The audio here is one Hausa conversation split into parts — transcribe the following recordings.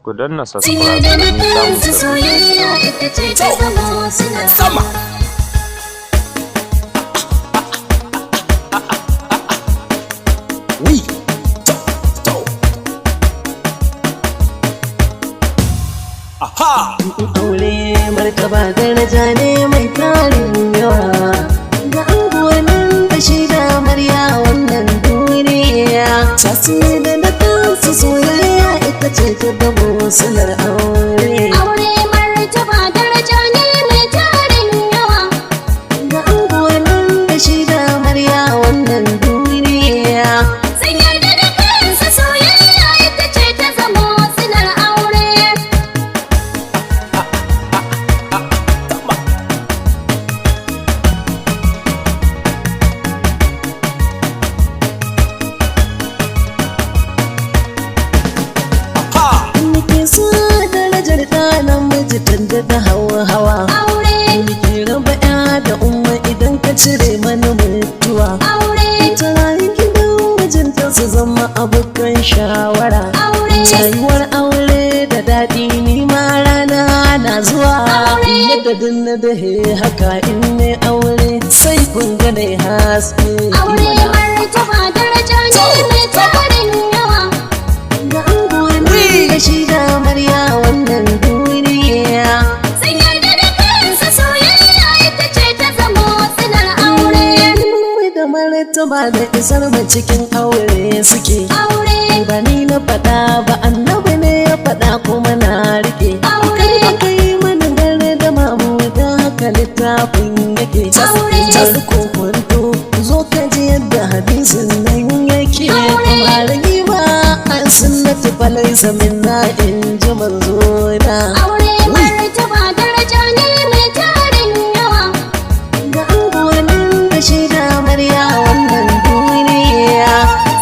Ku danna Sun subscribe yarda da domin samun kansu sabbin soyayya ita ce ta zama suna. Sama. We to to. Aha. Aure martaba daraja ne mai tarin yawa ga angonin da shi da amarya wannan duniya tasiri da na kansu soyayya ita ce ta gabo silar aure. Aure martaba daraja ne mai tarin yawa. Ga angonin da shi da amarya wannan duniya. Sun yarda da kansu soyayya ita ce ta zama silar aure. Aha. Nake sa darajar ɗa namiji tunda ta hawa hawa. Aure, Nake raba ya da umma idan ka cire mana mutuwa. aure, Ta rayu gidan mijinta su zama abokan shawara. aure. Rayuwar aure da daɗi ni ma rana na zuwa. Aure. Yadda dinna da he haka in ne aure sai kun ga dai haske. Aure martaba daraja ne mai tarin yawa. Ga angonin da shi da amarya wannan duniya. Sun yarda da kansu soyayya ita ce ta zama silar aure. Mu da martaba da isar mu cikin aure suke. Aure, Ba ni na faɗa ba, annabi ne ya faɗa kuma na rike. Aure. Kar ka yi mana gare da mamu da haka littafin yake. Aure. Tarko kwanto zo ka ji yadda hadisin nan yake. Aure. Ba ba an sunnatu falaisa minna in ji manzo na. Aure martaba daraja ne mai tarin yawa. Ga angonin da shi da amarya wannan duniya.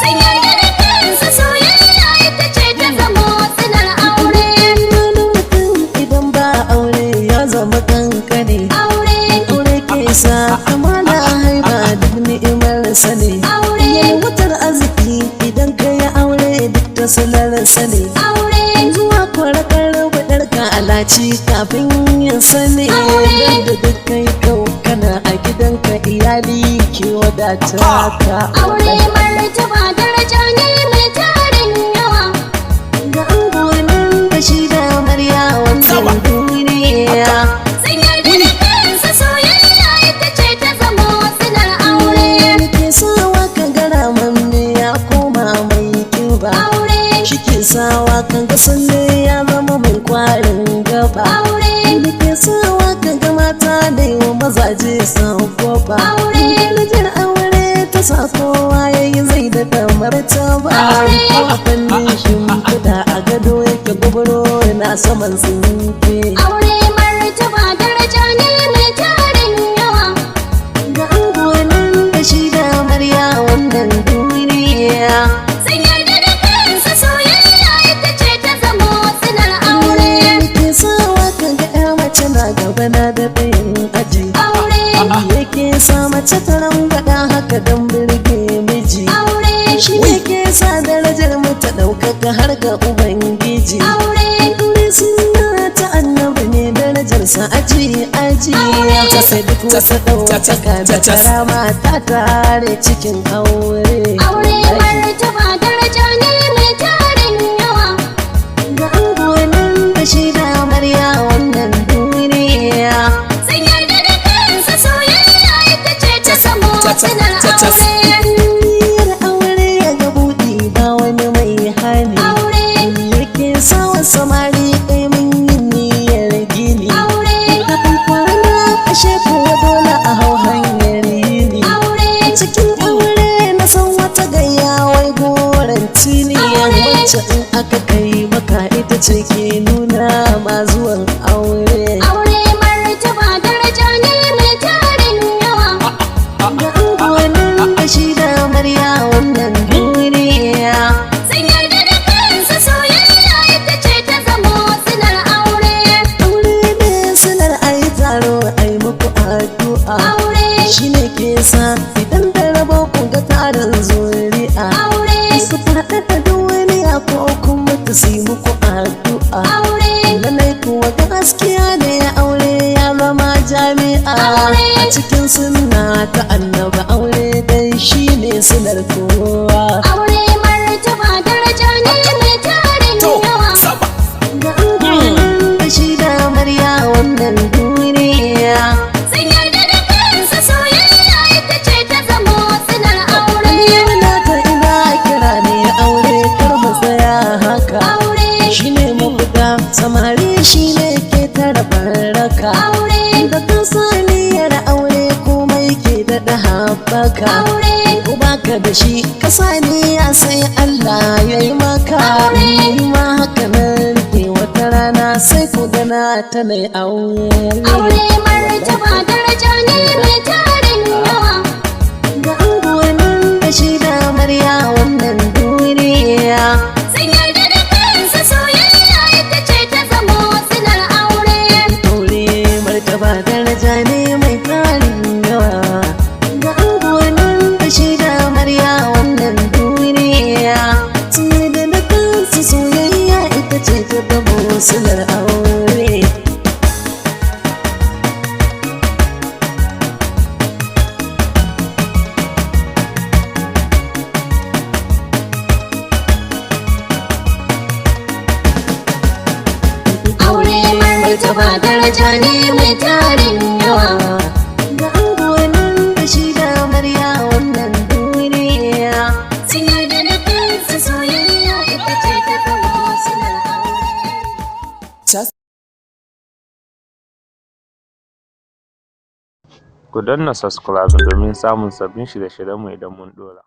Sun yarda da kansu soyayya ita ce ta zama silar aure. Wani mutum idan ba aure ya zama kankane. Aure, Aure ke sa amana haiba duk ni'imar sani. aure, Yalwatar arziki idan ka yi aure duk ta salar sani. aure, Zuwa kwarakar ka alaci kafin yin sani. Aure. Da duk kai kau kana a gidanka iyali ke wadata ka. Aure martaba daraja ne mai tarin yawa. Ga angonin da shi da amarya Sama. wannan duniya. Sun yarda da kansu soyayya ita ce ta zama silar aure. Ke sawa ka gara mamme ya koma mai kiba. Aure, Shi ke sawa kan ga sanne ya zama mai kwarin gaba. aure, Ke sawa kan ga mata da yi wa mazaje san goba. Aure. Darajar aure ta sa kowa ya yi zai da kamar ta ba. Aure. A fannin shimfiɗa a gado yake gubro na saman tsinke. Aure martaba daraja ne mai tarin yawa. Ga angonin da shi da amarya wannan duniya. Sun yarda da kansu soyayya ita ce ta zama silar aure. Ke sawa kan ga ya mace na gaba na da ɗayan aji. Aure, Yake sa mace ta rangwada haka don birge miji. Aure, Shi ne ke sa darajar mu ta ɗaukaka har ga Ubangiji. Aure, Aure sunna ta annabi ne darajarsa aji aji. Ta sai duk wata ɗaukaka da karama ta tare cikin aure. Aure martaba daraja ne mai tarin yawa. Ga angonin da shi da amarya wannan duniya. Sun yarda da kansu soyayya ita ce ta zama silar aure. Niyyar aure ya ga buɗi ba wani mai hali. Aure, Yake sawa samari kai mun yi niyyar gini. Aure, Kafin kwana ashe kuwa dole a hau hanyar yini. Aure, Cikin aure na san wata gayya wai goranci ne. Wacce in aka kai maka ita ce ke nuna ma zuwan aure. Aure martaba daraja ne mai tarin yawa. Ga angonin da shi da amarya wannan duniya. Sun yarda da kansu soyayya ita ce ta zama silar aure. Aure ne silar ayi taro ayi muku addu'a. Aure, Shi ne ke sa idan da rabo ku ga tarin zuri'a. Aure, Su faɗaɗa duniya ko kun mutu su yi muku addu'a. Aure. Lallai kuwa gaskiya ne, aure ya zama jami'a. Aure. A cikin sunna ta Annaba, aure dai shine silar kowa. Aure martaba daraja ne mai tarin To, yawa. sama. Ga angonan da shi da amarya wannan duniya. Sun yarda da kansu, soyayya ita ce ta zamo silar aure. Ni muna ta ina kira ne, aure kar mu tsaya haka. Aure. Shine mafita samari, shine ke tara baraka. Aure. Da kan saniyar aure komai ke daɗa haɓaka. Aure. Ko baka da shi ka sani sai Allah ya yi maka. Aure. Ni ma haka nan rike, wata rana sai ku gana ta mai aure. Aure martaba daraja ne mai tarin yawa. Ga angonan da shi da amarya wannan duniya. Sun yarda da kansu, soyayya ita ce ta zamo silar aure. Aure martaba daraja ne mai tarin yawa. Ga angonan da shi da amarya wannan duniya. Sun yarda da kansu, soyayya ita ce ta zamo silar aure. Aure martaba daraja ne mai tarin yawa. Ga angonan da shi da amarya wannan duniya. Sun yarda da kansu, soyayya ita ce ta zamo silar aure. Ku danna subscribe domin samun sabbin shirye-shiryenmu idan mun ɗora.